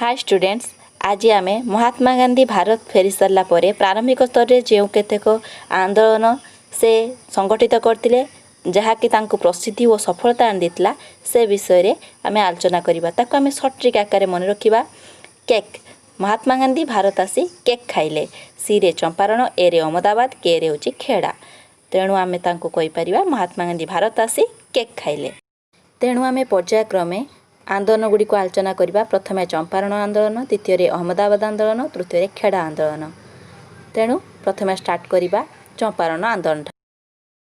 High students, ଆଜି ଆମେ ମହାତ୍ମା ଗାନ୍ଧୀ ଭାରତ ଫେରି ସାରିଲା ପରେ ପ୍ରାରମ୍ଭିକ ସ୍ତରରେ ଯେଉଁ କେତେକ ଆନ୍ଦୋଳନ ସେ ସଂଗଠିତ କରିଥିଲେ, ଯାହାକି ତାଙ୍କୁ ପ୍ରସିଦ୍ଧି ଓ ସଫଳତା ଆଣିଦେଇଥିଲା, ସେ ବିଷୟରେ ଆମେ ଆଲୋଚନା କରିବା। ତାକୁ ଆମେ ସର୍ଟ ଟ୍ରିକ୍ ଆକାରରେ ମନେ ରଖିବା। କେକ୍। ମହାତ୍ମା ଗାନ୍ଧୀ ଭାରତ ଆସି କେକ୍ ଖାଇଲେ। ସିରେ ଚମ୍ପାରଣ, ଏରେ ଅହମ୍ମଦାବାଦ, କେରେ ହେଉଛି ଖେଡ଼ା। ତେଣୁ ଆମେ ତାଙ୍କୁ କହିପାରିବା, ମହାତ୍ମା ଗାନ୍ଧୀ ଭାରତ ଆସି କେକ୍ ଖାଇଲେ। ତେଣୁ ଆମେ ପର୍ଯ୍ୟାୟକ୍ରମେ ଆନ୍ଦୋଳନ ଗୁଡ଼ିକୁ ଆଲୋଚନା କରିବା। ପ୍ରଥମେ ଚମ୍ପାରଣ ଆନ୍ଦୋଳନ, ଦ୍ୱିତୀୟରେ ଅହମ୍ମଦାବାଦ ଆନ୍ଦୋଳନ, ତୃତୀୟରେ ଖେଡ଼ା ଆନ୍ଦୋଳନ। ତେଣୁ ପ୍ରଥମେ ଷ୍ଟାର୍ଟ କରିବା ଚମ୍ପାରଣ ଆନ୍ଦୋଳନ।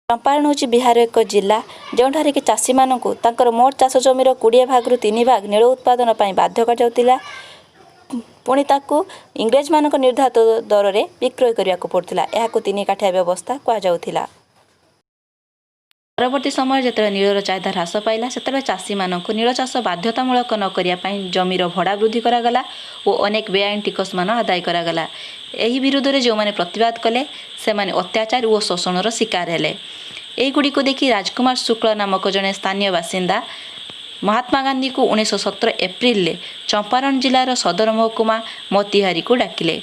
ଚମ୍ପାରଣ ହେଉଛି ବିହାର ଏକ ଜିଲ୍ଲା, ଯେଉଁଠାରେ କି ଚାଷୀମାନଙ୍କୁ ତାଙ୍କର ମୋଟ ଚାଷ ଜମିର 20 ଭାଗରୁ 3 ଭାଗ ନୀଳ ଉତ୍ପାଦନ ପାଇଁ ବାଧ୍ୟ କରାଯାଉଥିଲା। ପୁଣି ତାକୁ ଇଂରେଜମାନଙ୍କ ନିର୍ଦ୍ଧାରିତ ଦରରେ ବିକ୍ରୟ କରିବାକୁ ପଡ଼ୁଥିଲା। ଏହାକୁ ତିନି କାଠିଆ ବ୍ୟବସ୍ଥା କୁହାଯାଉଥିଲା। ପରବର୍ତ୍ତୀ ସମୟରେ ଯେତେବେଳେ ନୀଳର ଚାହିଦା ହ୍ରାସ ପାଇଲା, ସେତେବେଳେ ଚାଷୀମାନଙ୍କୁ ନୀଳ ଚାଷ ବାଧ୍ୟତାମୂଳକ ନ କରିବା ପାଇଁ ଜମିର ଭଡ଼ା ବୃଦ୍ଧି କରାଗଲା ଓ ଅନେକ ବେଆଇନ ଟିକସମାନ ଆଦାୟ କରାଗଲା। ଏହି ବିରୁଦ୍ଧରେ ଯେଉଁମାନେ ପ୍ରତିବାଦ କଲେ, ସେମାନେ ଅତ୍ୟାଚାର ଓ ଶୋଷଣର ଶିକାର ହେଲେ। ଏହିଗୁଡ଼ିକୁ ଦେଖି ରାଜକୁମାର ଶୁକ୍ଳ ନାମକ ଜଣେ ସ୍ଥାନୀୟ ବାସିନ୍ଦା ମହାତ୍ମା ଗାନ୍ଧୀଙ୍କୁ 1917 ଏପ୍ରିଲରେ ଚମ୍ପାରଣ ଜିଲ୍ଲାର ସଦର ମହକୁମା ମୋତିହାରିକୁ ଡାକିଲେ।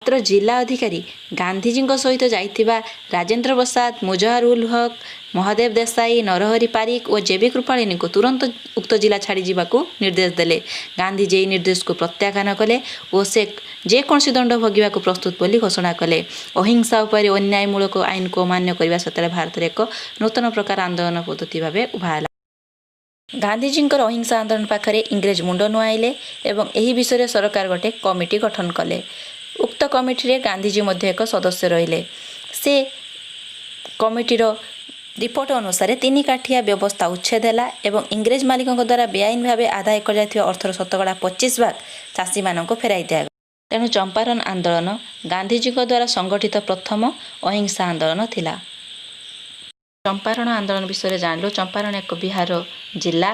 ମାତ୍ର ଜିଲ୍ଲା ଅଧିକାରୀ ଗାନ୍ଧିଜୀଙ୍କ ସହିତ ଯାଇଥିବା ରାଜେନ୍ଦ୍ର ପ୍ରସାଦ, ମୁଜହର ଉଲ୍ ହକ୍, ମହାଦେବ ଦେଶାଇ, ନରହରି ପାରିକ ଓ ଜେବି କୃପାଳିନୀଙ୍କୁ ତୁରନ୍ତ ଉକ୍ତ ଜିଲ୍ଲା ଛାଡ଼ି ଯିବାକୁ ନିର୍ଦ୍ଦେଶ ଦେଲେ। ଗାନ୍ଧିଜୀ ଏହି ନିର୍ଦ୍ଦେଶକୁ ପ୍ରତ୍ୟାଖ୍ୟାନ କଲେ ଓ ସେ ଯେକୌଣସି ଦଣ୍ଡ ଭୋଗିବାକୁ ପ୍ରସ୍ତୁତ ବୋଲି ଘୋଷଣା କଲେ। ଅହିଂସା ଉପାୟରେ ଅନ୍ୟାୟମୂଳକ ଆଇନକୁ ଅମାନ୍ୟ କରିବା ସେତେବେଳେ ଭାରତରେ ଏକ ନୂତନ ପ୍ରକାର ଆନ୍ଦୋଳନ ପଦ୍ଧତି ଭାବେ ଉଭା ହେଲା। ଗାନ୍ଧିଜୀଙ୍କର ଅହିଂସା ଆନ୍ଦୋଳନ ପାଖରେ ଇଂରେଜ ମୁଣ୍ଡ ନୁଆଇଲେ ଏବଂ ଏହି ବିଷୟରେ ସରକାର ଗୋଟେ କମିଟି ଗଠନ କଲେ। ଉକ୍ତ କମିଟିରେ ଗାନ୍ଧିଜୀ ମଧ୍ୟ ଏକ ସଦସ୍ୟ ରହିଲେ। ସେ କମିଟିର ରିପୋର୍ଟ ଅନୁସାରେ ତିନି କାଠିଆ ବ୍ୟବସ୍ଥା ଉଚ୍ଛେଦ ହେଲା ଏବଂ ଇଂରେଜ ମାଲିକଙ୍କ ଦ୍ୱାରା ବେଆଇନ ଭାବେ ଆଦାୟ କରାଯାଇଥିବା ଅର୍ଥର ଶତକଡ଼ା 25 ଭାଗ ଚାଷୀମାନଙ୍କୁ ଫେରାଇ ଦିଆଗଲା। ତେଣୁ ଚମ୍ପାରନ ଆନ୍ଦୋଳନ ଗାନ୍ଧିଜୀଙ୍କ ଦ୍ୱାରା ସଂଗଠିତ ପ୍ରଥମ ଅହିଂସା ଆନ୍ଦୋଳନ ଥିଲା। ଚମ୍ପାରଣ ଆନ୍ଦୋଳନ ବିଷୟରେ ଜାଣିଲୁ। ଚମ୍ପାରଣ ଏକ ବିହାର ଜିଲ୍ଲା,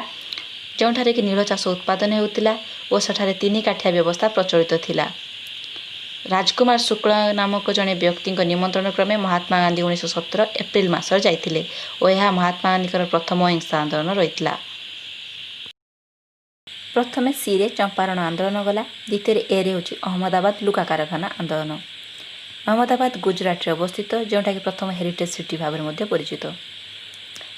ଯେଉଁଠାରେ କି ନୀଳ ଚାଷ ଉତ୍ପାଦନ ହେଉଥିଲା ଓ ସେଠାରେ ତିନି କାଠିଆ ବ୍ୟବସ୍ଥା ପ୍ରଚଳିତ ଥିଲା। ରାଜକୁମାର ଶୁକ୍ଳ ନାମକ ଜଣେ ବ୍ୟକ୍ତିଙ୍କ ନିମନ୍ତ୍ରଣ କ୍ରମେ ମହାତ୍ମା ଗାନ୍ଧୀ 1917 ଏପ୍ରିଲ ମାସରେ ଯାଇଥିଲେ ଓ ଏହା ମହାତ୍ମା ଗାନ୍ଧୀଙ୍କର ପ୍ରଥମ ଅହିଂସା ଆନ୍ଦୋଳନ ରହିଥିଲା। ପ୍ରଥମେ ସିରେ ଚମ୍ପାରଣ ଆନ୍ଦୋଳନ ଗଲା। ଦ୍ୱିତୀୟରେ ଏରେ ହେଉଛି ଅହମ୍ମଦାବାଦ ଲୁଗା କାରଖାନା ଆନ୍ଦୋଳନ। ଅହମ୍ମଦାବାଦ ଗୁଜରାଟରେ ଅବସ୍ଥିତ, ଯେଉଁଟାକି ପ୍ରଥମ ହେରିଟେଜ୍ ସିଟି ଭାବରେ ମଧ୍ୟ ପରିଚିତ।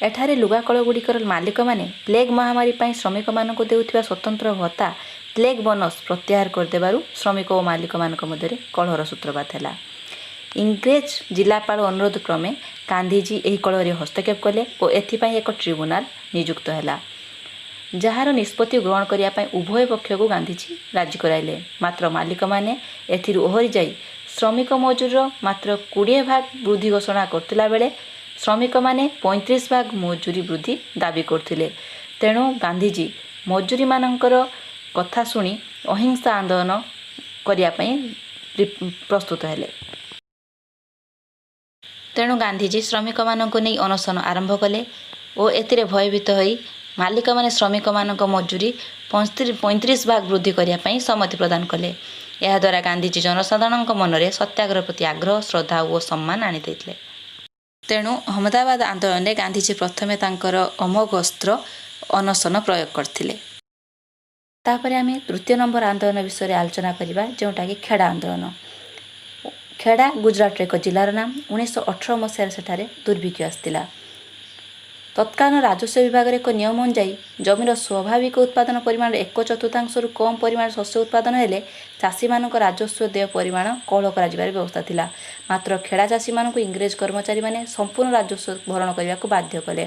ଏଠାରେ ଲୁଗାକଳ ଗୁଡ଼ିକର ମାଲିକମାନେ ପ୍ଲେଗ୍ ମହାମାରୀ ପାଇଁ ଶ୍ରମିକମାନଙ୍କୁ ଦେଉଥିବା ସ୍ୱତନ୍ତ୍ର ଭତ୍ତା ପ୍ଲେଗ୍ ବୋନସ୍ ପ୍ରତ୍ୟାହାର କରିଦେବାରୁ ଶ୍ରମିକ ଓ ମାଲିକମାନଙ୍କ ମଧ୍ୟରେ କଳହର ସୂତ୍ରପାତ ହେଲା। ଇଂରେଜ ଜିଲ୍ଲାପାଳ ଅନୁରୋଧ କ୍ରମେ ଗାନ୍ଧିଜୀ ଏହି କଳହରେ ହସ୍ତକ୍ଷେପ କଲେ ଓ ଏଥିପାଇଁ ଏକ ଟ୍ରିବ୍ୟୁନାଲ ନିଯୁକ୍ତ ହେଲା, ଯାହାର ନିଷ୍ପତ୍ତି ଗ୍ରହଣ କରିବା ପାଇଁ ଉଭୟ ପକ୍ଷକୁ ଗାନ୍ଧିଜୀ ରାଜି କରାଇଲେ। ମାତ୍ର ମାଲିକମାନେ ଏଥିରୁ ଓହରି ଯାଇ ଶ୍ରମିକ ମଜୁରୀର ମାତ୍ର 20 ଭାଗ ବୃଦ୍ଧି ଘୋଷଣା କରୁଥିଲା ବେଳେ ଶ୍ରମିକମାନେ 35 ଭାଗ ମଜୁରୀ ବୃଦ୍ଧି ଦାବି କରୁଥିଲେ। ତେଣୁ ଗାନ୍ଧିଜୀ ମଜୁରୀମାନଙ୍କର କଥା ଶୁଣି ଅହିଂସା ଆନ୍ଦୋଳନ କରିବା ପାଇଁ ପ୍ରସ୍ତୁତ ହେଲେ। ତେଣୁ ଗାନ୍ଧିଜୀ ଶ୍ରମିକମାନଙ୍କୁ ନେଇ ଅନଶନ ଆରମ୍ଭ କଲେ ଓ ଏଥିରେ ଭୟଭୀତ ହୋଇ ମାଲିକମାନେ ଶ୍ରମିକମାନଙ୍କ ମଜୁରୀ 35 ଭାଗ ବୃଦ୍ଧି କରିବା ପାଇଁ ସମ୍ମତି ପ୍ରଦାନ କଲେ। ଏହାଦ୍ୱାରା ଗାନ୍ଧିଜୀ ଜନସାଧାରଣଙ୍କ ମନରେ ସତ୍ୟାଗ୍ରହ ପ୍ରତି ଆଗ୍ରହ, ଶ୍ରଦ୍ଧା ଓ ସମ୍ମାନ ଆଣିଦେଇଥିଲେ। ତେଣୁ ଅହମ୍ମଦାବାଦ ଆନ୍ଦୋଳନରେ ଗାନ୍ଧିଜୀ ପ୍ରଥମେ ତାଙ୍କର ଅମୋଘ ଅସ୍ତ୍ର ଅନଶନ ପ୍ରୟୋଗ କରିଥିଲେ। ତାପରେ ଆମେ ତୃତୀୟ ନମ୍ବର ଆନ୍ଦୋଳନ ବିଷୟରେ ଆଲୋଚନା କରିବା, ଯେଉଁଟାକି ଖେଡ଼ା ଆନ୍ଦୋଳନ। ଖେଡ଼ା ଗୁଜରାଟର ଏକ ଜିଲ୍ଲାର ନାମ। 1918 ମସିହାରେ ସେଠାରେ ଦୁର୍ଭିକ୍ଷ ଆସିଥିଲା। ତତ୍କାଳୀନ ରାଜସ୍ୱ ବିଭାଗର ଏକ ନିୟମ ଅନୁଯାୟୀ ଜମିର ସ୍ୱାଭାବିକ ଉତ୍ପାଦନ ପରିମାଣର ଏକ ଚତୁର୍ଥାଂଶରୁ କମ୍ ପରିମାଣର ଶସ୍ୟ ଉତ୍ପାଦନ ହେଲେ ଚାଷୀମାନଙ୍କ ରାଜସ୍ୱ ଦେୟ ପରିମାଣ କୋହଳ କରାଯିବାର ବ୍ୟବସ୍ଥା ଥିଲା। ମାତ୍ର ଖେଡ଼ା ଚାଷୀମାନଙ୍କୁ ଇଂରେଜ କର୍ମଚାରୀମାନେ ସମ୍ପୂର୍ଣ୍ଣ ରାଜସ୍ୱ ଭରଣ କରିବାକୁ ବାଧ୍ୟ କଲେ।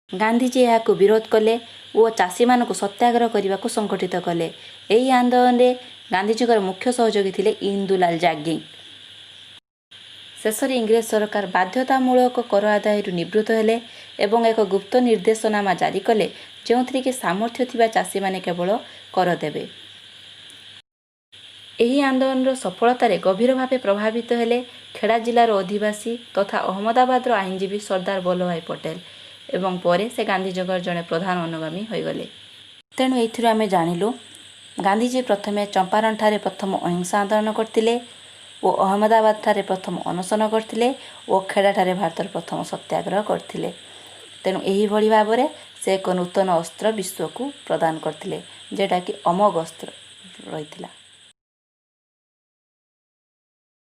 ଗାନ୍ଧିଜୀ ଏହାକୁ ବିରୋଧ କଲେ ଓ ଚାଷୀମାନଙ୍କୁ ସତ୍ୟାଗ୍ରହ କରିବାକୁ ସଂଗଠିତ କଲେ। ଏହି ଆନ୍ଦୋଳନରେ ଗାନ୍ଧିଜୀଙ୍କର ମୁଖ୍ୟ ସହଯୋଗୀ ଥିଲେ ଇନ୍ଦୁଲାଲ ଯାଜ୍ଞିକ। ଶେଷରେ ଇଂରେଜ ସରକାର ବାଧ୍ୟତାମୂଳକ କର ଆଦାୟରୁ ନିବୃତ୍ତ ହେଲେ ଏବଂ ଏକ ଗୁପ୍ତ ନିର୍ଦ୍ଦେଶନାମା ଜାରି କଲେ, ଯେଉଁଥିରେ କି ସାମର୍ଥ୍ୟ ଥିବା ଚାଷୀମାନେ କେବଳ କର ଦେବେ। ଏହି ଆନ୍ଦୋଳନର ସଫଳତାରେ ଗଭୀର ଭାବେ ପ୍ରଭାବିତ ହେଲେ ଖେଡ଼ା ଜିଲ୍ଲାର ଅଧିବାସୀ ତଥା ଅହମ୍ମଦାବାଦର ଆଇନଜୀବୀ ସର୍ଦ୍ଦାର ବଲ୍ଲଭଭାଇ ପଟେଲ ଏବଂ ପରେ ସେ ଗାନ୍ଧିଜୀଙ୍କର ଜଣେ ପ୍ରଧାନ ଅନୁଗାମୀ ହୋଇଗଲେ। ତେଣୁ ଏଇଥିରୁ ଆମେ ଜାଣିଲୁ, ଗାନ୍ଧିଜୀ ପ୍ରଥମେ ଚମ୍ପାରଣଠାରେ ପ୍ରଥମ ଅହିଂସା ଆନ୍ଦୋଳନ କରିଥିଲେ ଓ ଅହମ୍ମଦାବାଦଠାରେ ପ୍ରଥମ ଅନଶନ କରିଥିଲେ ଓ ଖେଡ଼ାଠାରେ ଭାରତର ପ୍ରଥମ ସତ୍ୟାଗ୍ରହ କରିଥିଲେ। ତେଣୁ ଏହିଭଳି ଭାବରେ ସେ ସେ ଏକ ନୂତନ ଅସ୍ତ୍ର ବିଶ୍ୱକୁ ପ୍ରଦାନ କରିଥିଲେ, ଯେଉଁଟାକି ଅମୋଘ ଅସ୍ତ୍ର ରହିଥିଲା।